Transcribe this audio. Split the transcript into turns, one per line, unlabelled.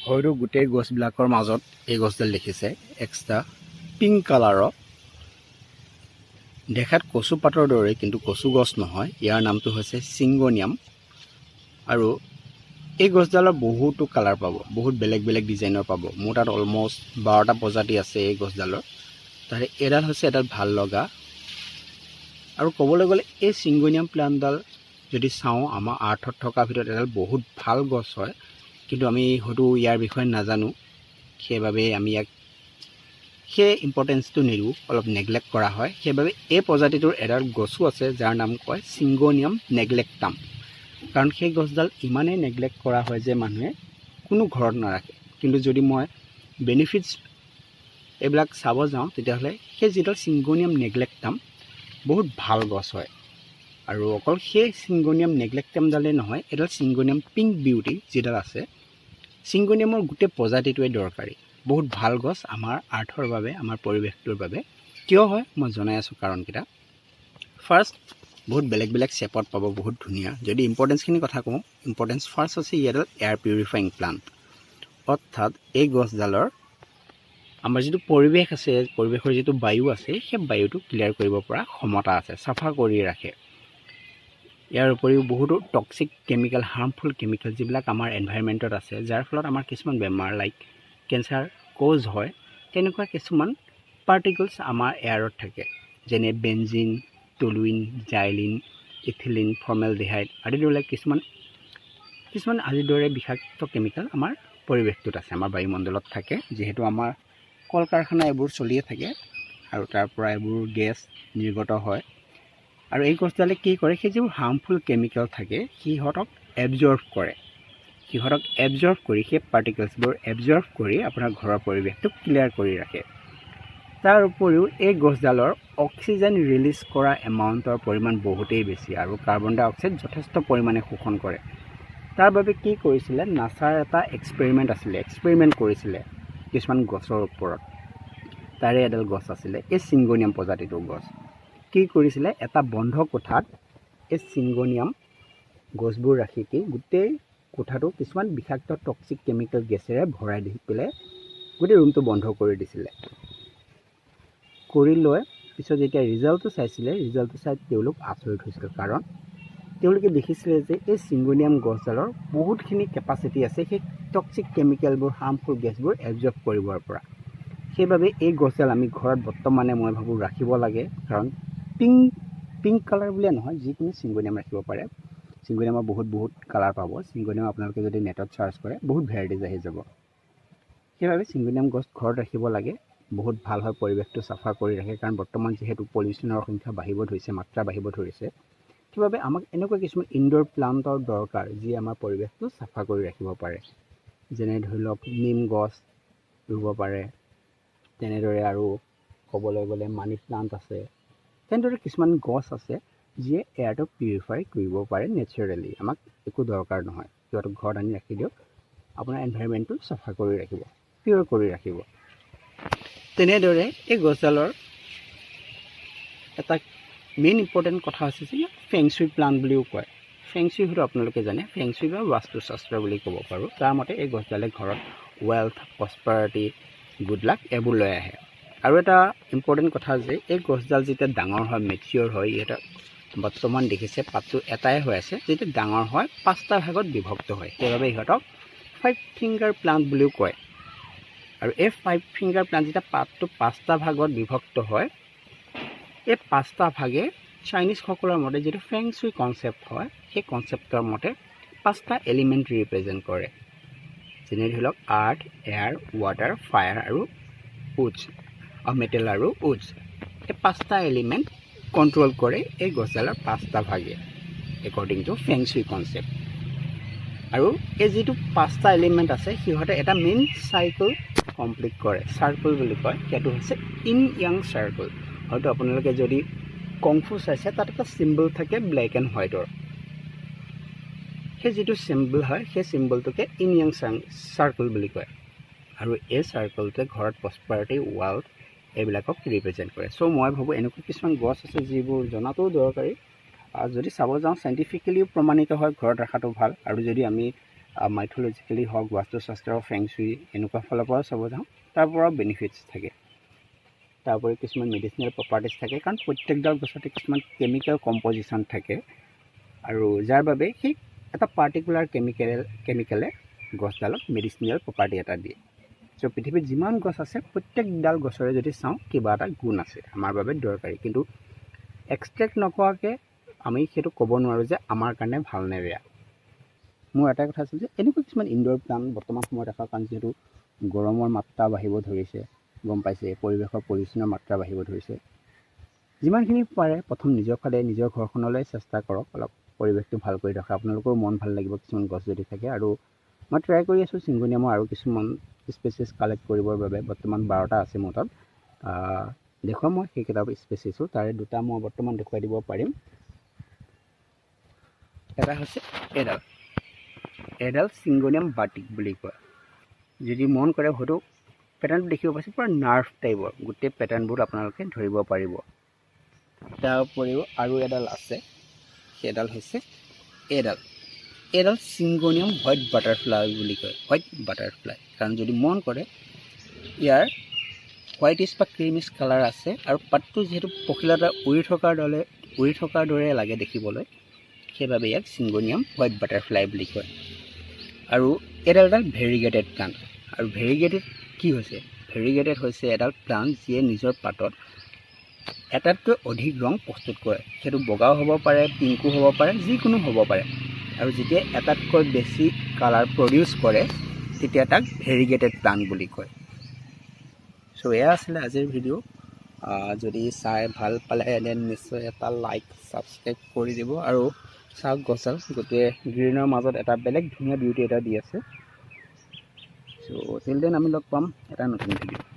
হয়তো গোটেই গছবিলাকৰ মাজত এই গছডাল দেখিছে, এক্সট্ৰা পিংক কালাৰৰ। দেখাত কচু পাতৰ দৰে, কিন্তু কচু গছ নহয়। ইয়াৰ নামটো হৈছে চিংগনিয়াম। আৰু এই গছডালৰ বহুতো কালাৰ পাব, বহুত বেলেগ বেলেগ ডিজাইনৰ পাব। মোৰ তাত অলমষ্ট 12টা প্ৰজাতি আছে এই গছডালৰ। তাৰে এডাল হৈছে এডাল ভাল লগা। আৰু ক'বলৈ গ'লে এই চিংগনিয়াম প্লাণ্টডাল যদি চাওঁ, আমাৰ আৰ্থত থকাৰ ভিতৰত এডাল বহুত ভাল গছ হয়। কিন্তু আমি হয়তো ইয়াৰ বিষয়ে নাজানো, সেইবাবে আমি ইয়াক সেই ইম্পৰ্টেঞ্চটো নিদিওঁ, অলপ নেগলেক্ট কৰা হয়। সেইবাবে এই প্ৰজাতিটোৰ এডাল গছো আছে, যাৰ নাম কয় চিংগনিয়াম নেগলেক্টাম। কাৰণ সেই গছডাল ইমানেই নেগলেক্ট কৰা হয় যে মানুহে কোনো ঘৰত নাৰাখে। কিন্তু যদি মই বেনিফিটছ এইবিলাক চাব যাওঁ, তেতিয়াহ'লে সেই যিডাল চিংগনিয়াম নেগলেক্টাম বহুত ভাল গছ হয়। আৰু অকল সেই চিংগনিয়াম নেগলেক্টামডালেই নহয়, এডাল চিংগনিয়াম পিংক বিউটি যিডাল আছে, চিংগনিয়ামৰ গোটেই প্ৰজাতিটোৱে দৰকাৰী। বহুত ভাল গছ আমাৰ আৰ্থৰ বাবে, আমাৰ পৰিৱেশটোৰ বাবে। কিয় হয়, মই জনাই আছোঁ কাৰণকেইটা। ফাৰ্ষ্ট, বহুত বেলেগ বেলেগ শ্বেপত পাব, বহুত ধুনীয়া। যদি ইম্পৰ্টেঞ্চখিনি কথা কওঁ, ইম্পৰ্টেঞ্চ ফাৰ্ষ্ট হৈছে ইয়াডাল এয়াৰ পিউৰিফাইং প্লাণ্ট। অৰ্থাৎ এই গছডালৰ আমাৰ যিটো পৰিৱেশ আছে, পৰিৱেশৰ যিটো বায়ু আছে, সেই বায়ুটো ক্লিয়াৰ কৰিব পৰা ক্ষমতা আছে, চাফা কৰি ৰাখে। ইয়াৰ উপৰিও বহুতো টক্সিক কেমিকেল, হাৰ্মফুল কেমিকেল যিবিলাক আমাৰ এনভাইৰমেণ্টত আছে, যাৰ ফলত আমাৰ কিছুমান বেমাৰ লাইক কেঞ্চাৰ কজ হয়, তেনেকুৱা কিছুমান পাৰ্টিকলছ আমাৰ এয়াৰত থাকে, যেনে benzene, toluene, xylene, ethylene, formaldehyde আদি দৰে কিছুমান কিছুমান আদিৰ দৰে বিষাক্ত কেমিকেল আমাৰ পৰিৱেশটোত আছে, আমাৰ বায়ুমণ্ডলত থাকে। যিহেতু আমাৰ কল কাৰখানা এইবোৰ চলিয়ে থাকে আৰু তাৰ পৰা এইবোৰ গেছ নিৰ্গত হয়। আৰু এই গছডালে কি কৰে? সেই যিবোৰ হাৰ্মফুল কেমিকেল থাকে, সিহঁতক এবজৰ্ভ কৰে। সিহঁতক এবজৰ্ভ কৰি, সেই পাৰ্টিকলছবোৰ এবজৰ্ভ কৰি আপোনাৰ ঘৰৰ পৰিৱেশটো ক্লিয়াৰ কৰি ৰাখে। তাৰ উপৰিও এই গছডালৰ অক্সিজেন ৰিলিজ কৰা এমাউণ্টৰ পৰিমাণ বহুতেই বেছি আৰু কাৰ্বন ডাই অক্সাইড যথেষ্ট পৰিমাণে শোষণ কৰে। তাৰ বাবে কি কৰিছিলে, নাছাৰ এটা এক্সপেৰিমেণ্ট আছিলে, এক্সপেৰিমেণ্ট কৰিছিলে কিছুমান গছৰ ওপৰত। তাৰে এডাল গছ আছিলে এই চিংগনিয়াম প্ৰজাতিটোৰ গছ। কি কৰিছিলে, এটা বন্ধ কোঠাত এই চিংগনিয়াম গছবোৰ ৰাখি কি গোটেই কোঠাটো কিছুমান বিষাক্ত টক্সিক কেমিকেল গেছেৰে ভৰাই দি পেলাই গোটেই ৰুমটো বন্ধ কৰি দিছিলে। কৰি লৈ পিছত যেতিয়া ৰিজাল্টটো চাইছিলে, ৰিজাল্টটো চাই তেওঁলোক আচৰিত হৈছিল। কাৰণ তেওঁলোকে দেখিছিলে যে এই চিংগনিয়াম গছডালৰ বহুতখিনি কেপাচিটি আছে সেই টক্সিক কেমিকেলবোৰ, হাৰ্মফুল গেছবোৰ এবজৰ্ভ কৰিবৰ পৰা। সেইবাবে এই গছডাল আমি ঘৰত বৰ্তমানে মই ভাবোঁ ৰাখিব লাগে। কাৰণ পিংক পিংক কালাৰ বুলিয়ে নহয়, যিকোনো চিংগনিয়াম ৰাখিব পাৰে। চিংগনিয়ামৰ বহুত বহুত কালাৰ পাব। চিংগনিয়াম আপোনালোকে যদি নেটত চাৰ্চ কৰে, বহুত ভেৰাইটিজ আহি যাব। সেইবাবে চিংগনিয়াম গছ ঘৰত ৰাখিব লাগে, বহুত ভাল হয়, পৰিৱেশটো চাফা কৰি ৰাখে। কাৰণ বৰ্তমান যিহেতু পলিউশ্যনৰ সংখ্যা বাঢ়িব ধৰিছে, মাত্ৰা বাঢ়িব ধৰিছে, সেইবাবে আমাক এনেকুৱা কিছুমান ইনড'ৰ প্লাণ্টৰ দৰকাৰ, যিয়ে আমাৰ পৰিৱেশটো চাফা কৰি ৰাখিব পাৰে। যেনে ধৰি লওক, নিম গছ ৰুব পাৰে, তেনেদৰে আৰু ক'বলৈ গ'লে মানি প্লাণ্ট আছে, তেনেদৰে কিছুমান গছ আছে যিয়ে এয়াৰটো পিউৰিফাই কৰিব পাৰে নেচাৰেলি। আমাক একো দৰকাৰ নহয়, সিহঁতক ঘৰত আনি ৰাখি দিয়ক, আপোনাৰ এনভাইৰমেণ্টটো চাফা কৰি ৰাখিব, পিয়'ৰ কৰি ৰাখিব। তেনেদৰে এই গছডালৰ এটা মেইন ইম্পৰ্টেণ্ট কথা হৈছে যে ইয়াক ফেংচুই প্লাণ্ট বুলিও কয়। ফেংচুই হয়তো আপোনালোকে জানে, ফেংচুই বা বাস্তুশাস্ত্ৰ বুলি ক'ব পাৰোঁ। তাৰ মতে এই গছডালে ঘৰত ৱেল্থ, প্ৰস্পাৰিটি, গুড লাক এইবোৰ লৈ আহে। আৰু এটা ইম্পৰ্টেণ্ট কথা যে এই গছডাল যেতিয়া ডাঙৰ হয়, মেচিয়ৰ হয়, ইহঁতে বৰ্তমান দেখিছে পাতটো এটাই হৈ আছে, যেতিয়া ডাঙৰ হয় পাঁচটা ভাগত বিভক্ত হয়। সেইবাবে ইহঁতক ফাইভ ফিংগাৰ প্লাণ্ট বুলিও কয়। আৰু এই ফাইভ ফিংগাৰ প্লাণ্ট যেতিয়া পাতটো পাঁচটা ভাগত বিভক্ত হয়, এই পাঁচটা ভাগে চাইনিজসকলৰ মতে যিটো ফেংচুই কনচেপ্ট হয়, সেই কনচেপ্টৰ মতে পাঁচটা এলিমেণ্ট ৰিপ্ৰেজেণ্ট কৰে। যেনে ধৰি লওক আৰ্থ, এয়াৰ, ৱাটাৰ, ফায়াৰ আৰু উডছ, মেটেল আৰু উডছ। এই পাঁচটা এলিমেণ্ট কণ্ট্ৰল কৰে এই গছডালৰ পাঁচটা ভাগে, একৰ্ডিং টু ফেংচুই কনচেপ্ট। আৰু এই যিটো পাঁচটা এলিমেণ্ট আছে, সিহঁতে এটা মেইন চাইকেল কমপ্লিট কৰে, চাৰ্কল বুলি কয়। সেইটো হৈছে ইন য়াং চাৰ্কল। হয়তো আপোনালোকে যদি কংফু চাইছে, তাত এটা চিম্বল থাকে ব্লেক এণ্ড হোৱাইটৰ। সেই যিটো চিম্বল হয়, সেই চিম্বলটোকে ইন য়াং চাৰ্কল বুলি কয়। আৰু এই চাৰ্কলটোৱে ঘৰত প্ৰস্পাৰিটি, ৱেল্থ এইবিলাকক ৰিপ্ৰেজেণ্ট কৰে। চ' মই ভাবোঁ এনেকুৱা কিছুমান গছ আছে যিবোৰ জনাটোও দৰকাৰী। আৰু যদি চাব যাওঁ, চাইণ্টিফিকেলিও প্ৰমাণিত হয়, ঘৰত ৰখাটো ভাল। আৰু যদি আমি মাইথলজিকেলি হওক, বাস্তুশাস্ত্ৰ, ফেংচুই এনেকুৱা ফালৰ পৰাও চাব যাওঁ, তাৰ পৰাও বেনিফিটছ থাকে। তাৰ উপৰি কিছুমান মেডিচিনেল প্ৰপাৰ্টিজ থাকে, কাৰণ প্ৰত্যেকডাল গছতে কিছুমান কেমিকেল কম্পজিশ্যন থাকে আৰু যাৰ বাবে সেই এটা পাৰ্টিকুলাৰ কেমিকেলে গছডালক মেডিচিনেল প্ৰপাৰ্টি এটা দিয়ে। চ' পৃথিৱীত যিমান গছ আছে, প্ৰত্যেকডাল গছৰে যদি চাওঁ, কিবা এটা গুণ আছে আমাৰ বাবে দৰকাৰী। কিন্তু এক্সট্ৰেক্ট নকৰাকৈ আমি সেইটো ক'ব নোৱাৰোঁ যে আমাৰ কাৰণে ভাল নে বেয়া। মোৰ এটাই কথা আছিল যে এনেকুৱা কিছুমান ইনড'ৰ প্লাণ্ট বৰ্তমান সময়ত ৰখা, কাৰণ যিহেতু গৰমৰ মাত্ৰা বাঢ়িব ধৰিছে, গম পাইছে, পৰিৱেশৰ পলিউশ্যনৰ মাত্ৰা বাঢ়িব ধৰিছে, যিমানখিনি পাৰে প্ৰথম নিজৰ ফালে, নিজৰ ঘৰখনলৈ চেষ্টা কৰক অলপ পৰিৱেশটো ভাল কৰি ৰখা। আপোনালোকৰো মন ভাল লাগিব কিছুমান গছ যদি থাকে। আৰু মই ট্ৰাই কৰি আছোঁ চিংগনিয়ামৰ আৰু কিছুমান স্পেচিছ কালেক্ট কৰিবৰ বাবে। বৰ্তমান 12টা আছে মোৰ তাত। দেখুৱাম মই সেইকেইটা স্পেচিছো। তাৰে দুটা মই বৰ্তমান দেখুৱাই দিব পাৰিম। এটা হৈছে এডাল এডাল চিংগনিয়াম বাটিক বুলি কয়। যদি মন কৰে, হয়তো পেটাৰ্ণটো দেখিব পাইছে, পূৰা নাৰ্ভ টাইপৰ গোটেই পেটাৰ্ণবোৰ আপোনালোকে ধৰিব পাৰিব। তাৰ উপৰিও আৰু এডাল আছে, সেইডাল হৈছে এডাল এডাল চিংগনিয়াম হোৱাইট বাটাৰফ্লাই বুলি কয়। হোৱাইট বাটাৰফ্লাই, কাৰণ যদি মন কৰে, ইয়াৰ হোৱাইটিছ বা ক্ৰিমিছ কালাৰ আছে আৰু পাতটো যিহেতু পখিলা এটা উৰি থকাৰ দৰে লাগে দেখিবলৈ, সেইবাবে ইয়াক চিংগনিয়াম হোৱাইট বাটাৰফ্লাই বুলি কয়। আৰু এডাল এডাল ভেৰিগেটেড প্লাণ্ট। আৰু ভেৰিগেটেড কি হৈছে? ভেৰিগেটেড হৈছে এডাল প্লাণ্ট, যিয়ে নিজৰ পাতত এটাতকৈ অধিক ৰং প্ৰস্তুত কৰে। সেইটো বগাও হ'ব পাৰে, পিংকো হ'ব পাৰে, যিকোনো হ'ব পাৰে। আৰু যেতিয়া এটাতকৈ বেছি কালাৰ প্ৰডিউচ কৰে, তেতিয়া তাক ভেৰিগেটেড প্লাণ্ট বুলি কয়। চ' এয়া আছিলে আজিৰ ভিডিঅ'। যদি চাই ভাল পালে, then নিশ্চয় এটা লাইক, ছাবস্ক্ৰাইব কৰি দিব। আৰু চাওক গছডাল গোটেই গ্ৰীণৰ মাজত এটা বেলেগ ধুনীয়া বিউটি এটা দি আছে। চ' টিল then, আমি লগ পাম এটা নতুন ভিডিঅ'।